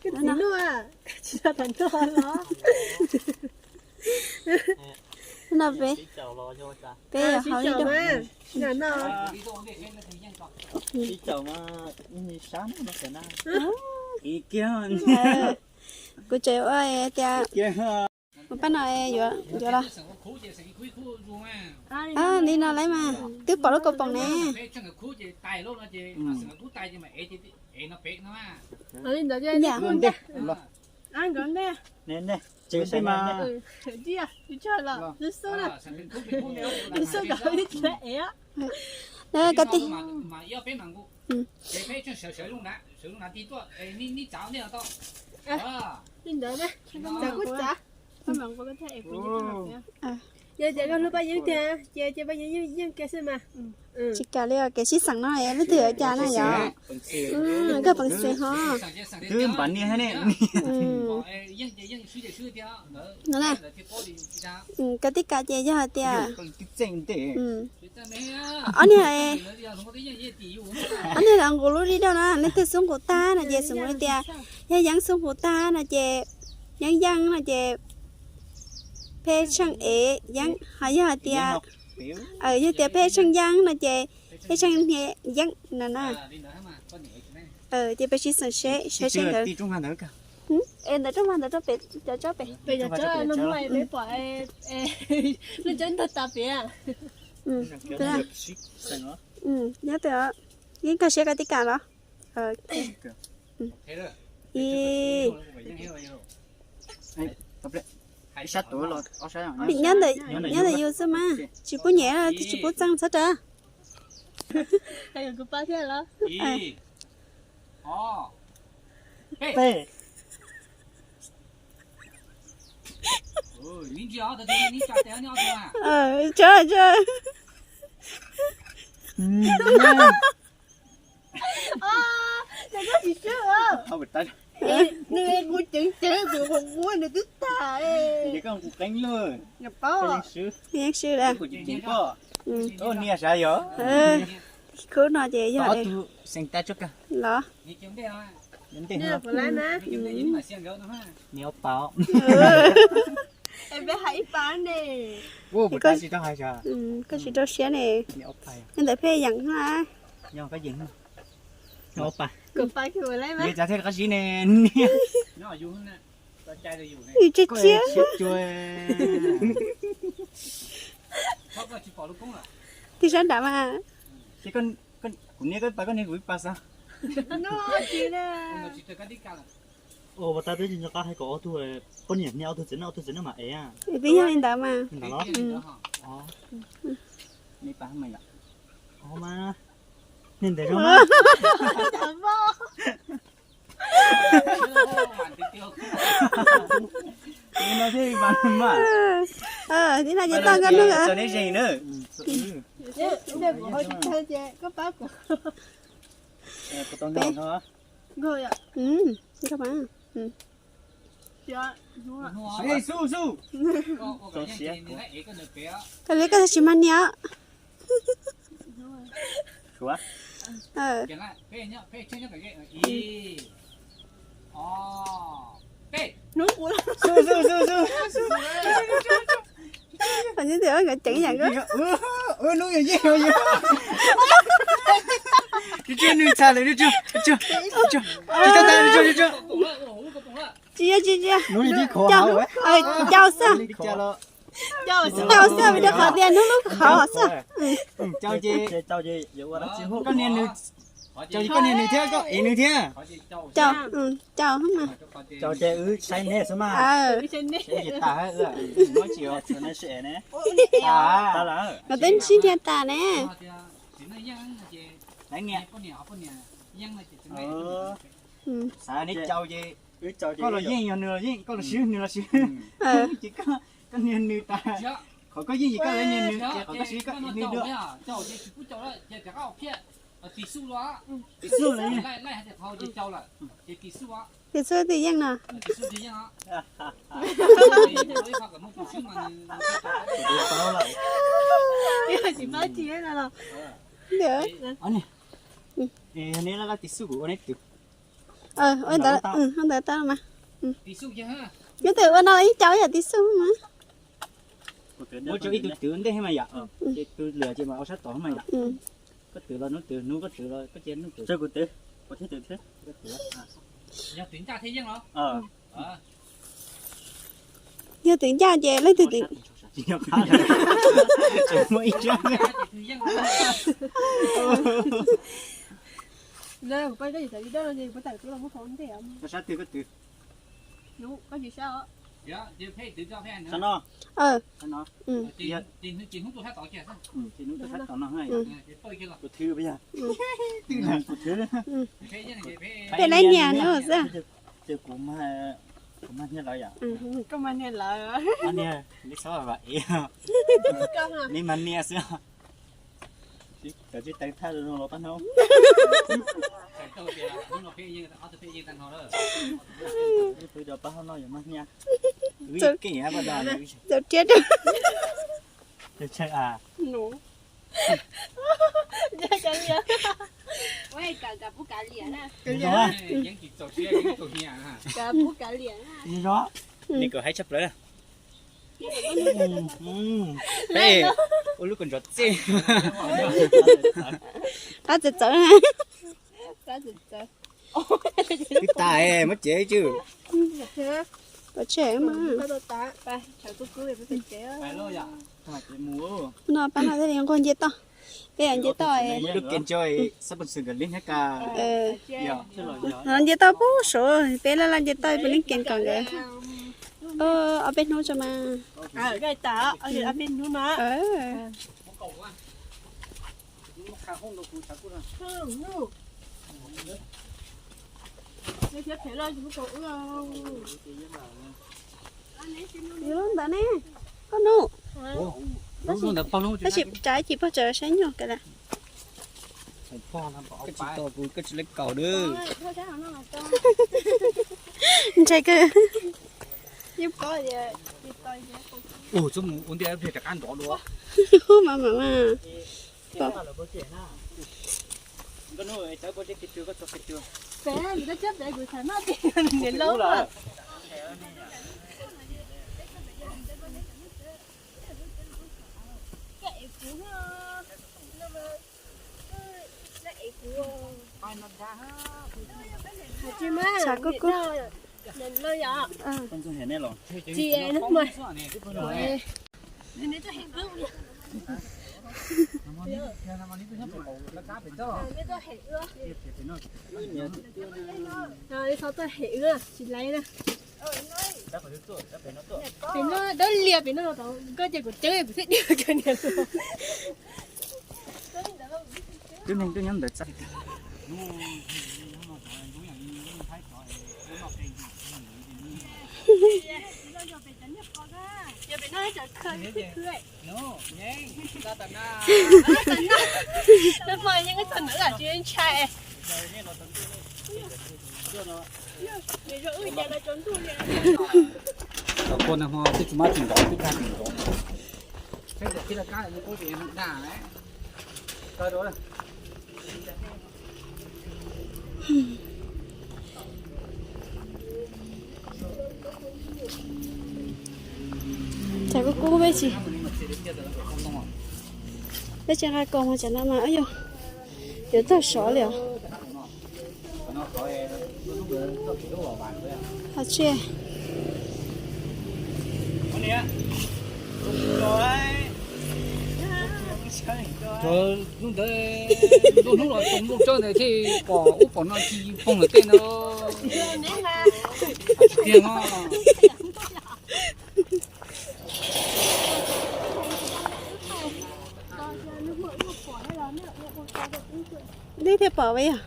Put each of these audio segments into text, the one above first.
Tsis tau tham nrog los. No peb, peb yuav haus ib rooj. Kuv tseem ua tias, ua pab no yuav, yuav los. Li no lawm mas, twb pom lub kaus poom ne. Koj tij. Yog tias koj hlub Paj Yeeb tiag ces cia Paj Yeeb yeej kiag xwb mas. Tsis kam li os, kev sib xeem no leej twg yuav cas na yom. Koj peev xwm ho. Twb npam niag thiab ne. No na, koj tij kam ces yog hais tias ob niag, ob niag los nqus lub zib dauj na, leej twg xub nqus tag no ces xub nqus li tias, yog Yeeb xub nqus tag no ces, Yeeb Yeeb no ces, Pheb Tsheej Ev Yeeb, ho yog hais tias, yog tias Pheb Tsheej Yeeb no ces, Pheb Tsheej Yeeb no na. Ces peb sib xeem seb, seb seb nkawd. Es ntawm rooj vag ntawd rau pem cov tsob pem. Pem cov tsob no peb pom lub tsob ntog tas pem. Nyob twg os? Yeej koj siab koj tij kam los? Ib, nyob ntawm yus xwb mas, tsis pub nyem, tsis pub txeej txhob rawm. Nws kuv ceev ceev kuv qhuav quab nws twb tag. Yeej swb lawm. Niag sav yog. Khub no ces yog los. Niag ob pas. Koj tsis rau siab ne. Ntawm pheej yeem na. Niag ob pas. Niag tsav thiaj qab zib ne. Tsiab tsiab. Tib sab nram mas. Kuv niam koj pas koj niam kuv ib pas xwb. Ua tas twb tsis nco qab hais kom ob tug poj niam niam ob tug txiv neej ob tug txiv neej mas ev. Twb yog li ntawd mas. Niag ntawd zoo. Tib no ces tag nkauj nug. Koj li koj tsis mag niam. Pom nyob tias nkawd ceev yam nkawd. Nws txha lawm. Tsis yog, tsis yog. Cau xwb. Cau xwb vim rau qhov tias hnub lub qhov xwb. Koj niag nws, koj niag nws thiab koj ev nws thiab. Cau, cau. Cau ces wb saib neb xwb mas. Mas twb sib nrhiav tas ne. Xav neb cau ces koj los yeej, yog nws los yeej, koj los swb nws los swb. Ces koj niag nws tas, qhov koj yeej ces koj niag nws, qhov koj swb koj niag dua. Tis xub twg yeej no. Neb laj tis xub kuv ua neb tus. Ua ntawd, ua ntawd tau mas. Nyob twg ua no ib co yam tib xub mas. Muab rau ib tug twv ntej mas yom. Ces tus lwm ces mas ua sab tod mas yom. Koj twv los hnub twv, hnub koj twv los koj cia hnub twv. Rau kuv twv, kuv thiaj twv thiab. Yog twv ncaj ces leej twg twv. Sab twg koj twv? Sab no. Kuv thwv, kuv thwv. Peb lab nyias hnub xwb. Ces kuv, kuv mag niag lawv yom. Niag li txhob vam ev, li mag nias xwb. Cov tsis teev thaj zoo los pab hnub. Pab hnub no yog mag nias. Txaus riab rau. Nws kuj haib tshaj plaws. Peb ua lub kos ntsos txij. Qab txawv txawv. Twb tas muab cev tsw. Pov tseg mas. No pab no thiaj li nquag nce toj. Peb nce toj. Lub kev ntso xab pos xwm nkawd li hnab ka. No nce toj pub suav peb laj laj nce toj peb li kev kom nkawd. Ob peb hnub tso mas. Yuav lub ntawd ne, koj nug. Tab sis tsav ib chim pog tsav saib nyuag kawg lawm. Koj tsis tos kuv koj tsis lawv kaum na. Ntshai kawg. Ua mus ua ntej rov qab nrov dua. Hu mas mas mas. Tshav kub kub. Pem no dawb lias pem no, koj ces kuv ceeb kuv thiaj diag kawg niam. Twb neeg twb nyob ntawd txaj. Cov kua no hmo twb tsis muab tsis nrov twb tag tsis nrov. Tshav kub kub peb tsis, peb tsis nqa kos mas tsam no mas yuav tag sov li os. Ho tsis Hnub ntawd, nruab hnub los tau nplooj tsawb ntawd thiaj pom ub pom no tsis poob lawm tej no. Tiag no. Neb thiaj pom yog.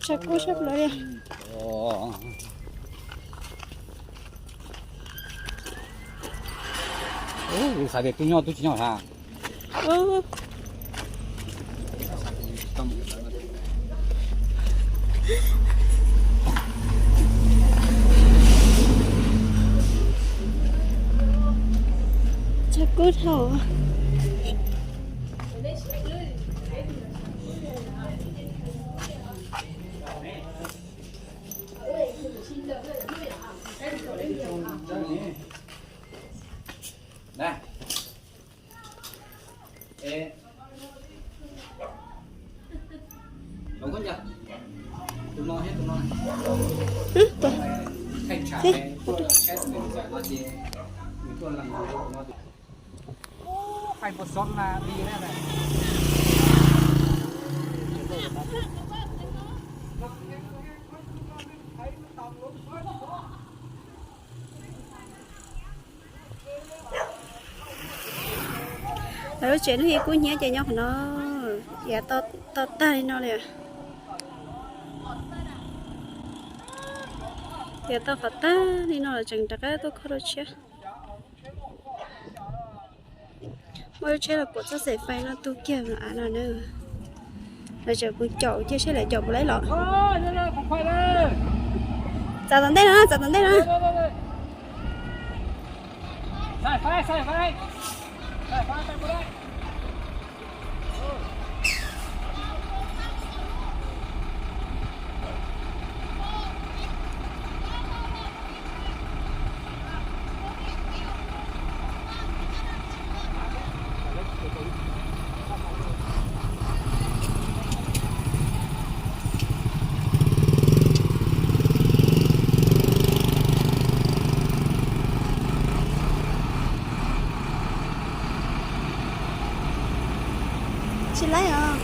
Tshav kub sab plaws li. Xav tias twb nyob twb tsis nyob ha. Tshav kub dhau. Lawv lub tsev neeg ib kub hnyiab ces nyob qhov no, yav to tag li no li. Yav to qhov tag li no los tseem rov qab tuaj kho dua tshiab. Muaj lub tsheb los puas txoj xaim fais no tu kiag av no na. Lawv tseem pw caum cia seb lawv caum puas laib los. Txav tom ntej no, txav tom ntej no. Tsis laib os.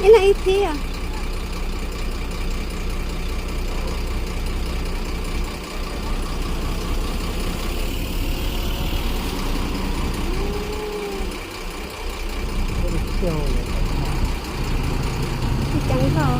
Ib leeg ib thib os. Ceev dhau.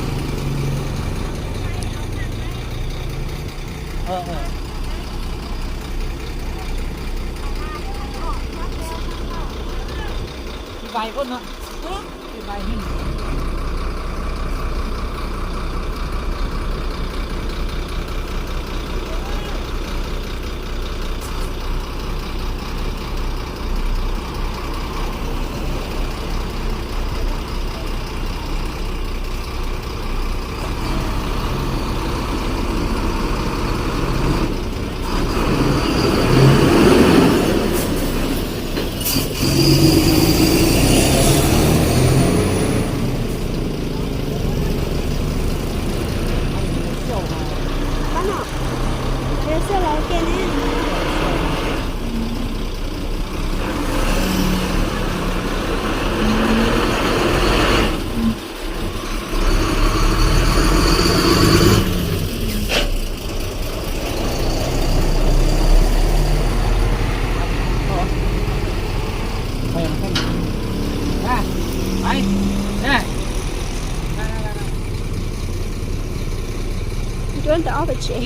Ua ntawm ob peb tsev.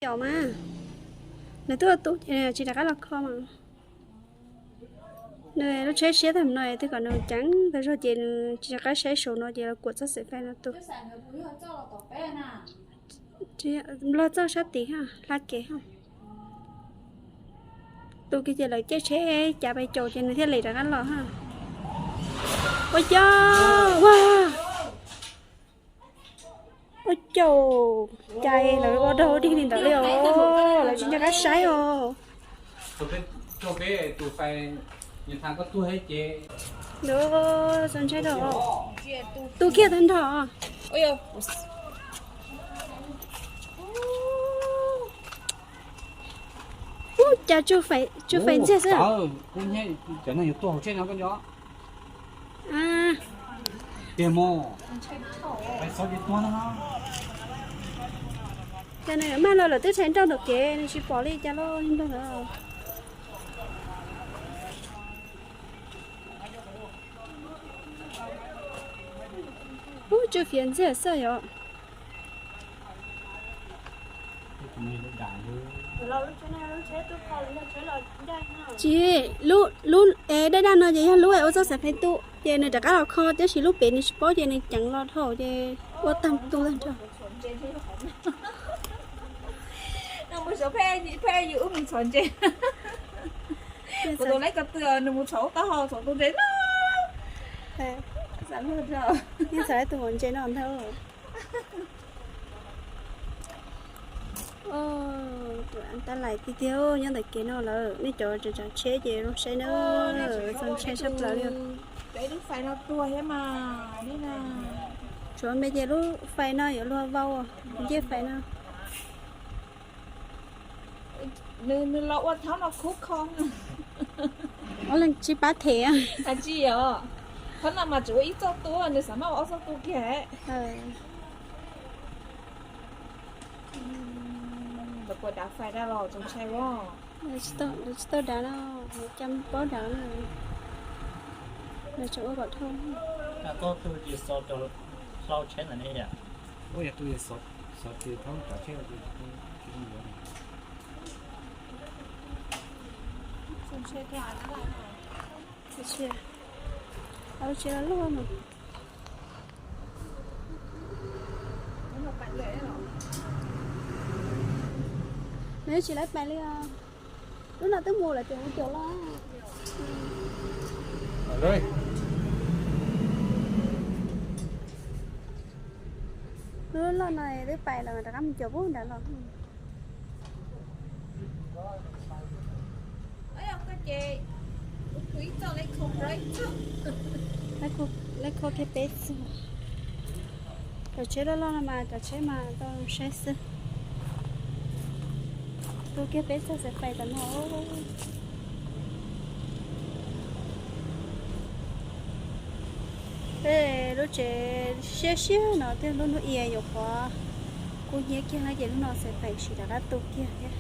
Yom mas, nws twb ua tu ces tsis rov qab los kho mas. Nws lub tsheb siab tag no twb kom nws ceev tau zog ces nws tsis rov qab saib saum no ces los kuam txoj xaim fais no tu. Nplog txoj sab tid ha, hla kev ha. Tu kiag ces lawv caij tsheb cav pes caum ces nws thiaj li rov qab los ha. Ua cas, ua, ua caum, cas lawv ua dog dig li ntawd li os, lawv tsis nco qab saib os. Txaus ntshai rau, tu kiag tag nrho. Ub, cas tsuj fais ntxiag xwb. Cas nws maj los lawm twb rhais nroj ntawm kev nws tsis pom li cas los nrog lawm. Ub, tsuj fiav ntxiag xwb yom. Tsis, lub, lub es daj daj no ces yog lub es ua txoj xaim fais tu ces nws rov qab los kho tab sis lub pem nws tsis paub ces nws ceev los dhau ces ua tag tu tag nrho. Kuv tus lej ko tw nws mus tshov ub taub hau tshov tus ntses no. Yeej xav tus ntses no ntag. Tus tab lais tiag tiag nyob ntawm kev no lawm, nej cov tsav tsav tsheb ces zoo saib na, txaus ntshai sab plaws li. Tsuav me ces lub fais no yuav luag vau, ncej fais no. Nws los ua thaub no khub kho. Ua leej tsis pab them. Tsis yog, thaub no mas tsuas ua ib txoj tu, nws xav maj ua ob txoj tu kiag. Lawv puas dav fais daj los txaus ntshai os. Lawv tsis tau dav no, lawv cam paub dav no. Lawv tseem ua kom dhau. Tsev loj loj mas. Nws tsis lawv pais li os. Lub no twb mus lawm ces mus caum los. Lub loj no twb pais lawm rov qab mus caum pub nrad los. Lawv kho kiag peb txog. Cov tsheb loj loj no mas cov tsheb mas tau saib xwb. Tu kiag peb txog xav pais tom no. Tej lub tsev siab siab no tej lub hnub ib nyuam qhuav kub hnyiab kiag no ces lub no xav pais sim rov qab tu kiag thiab.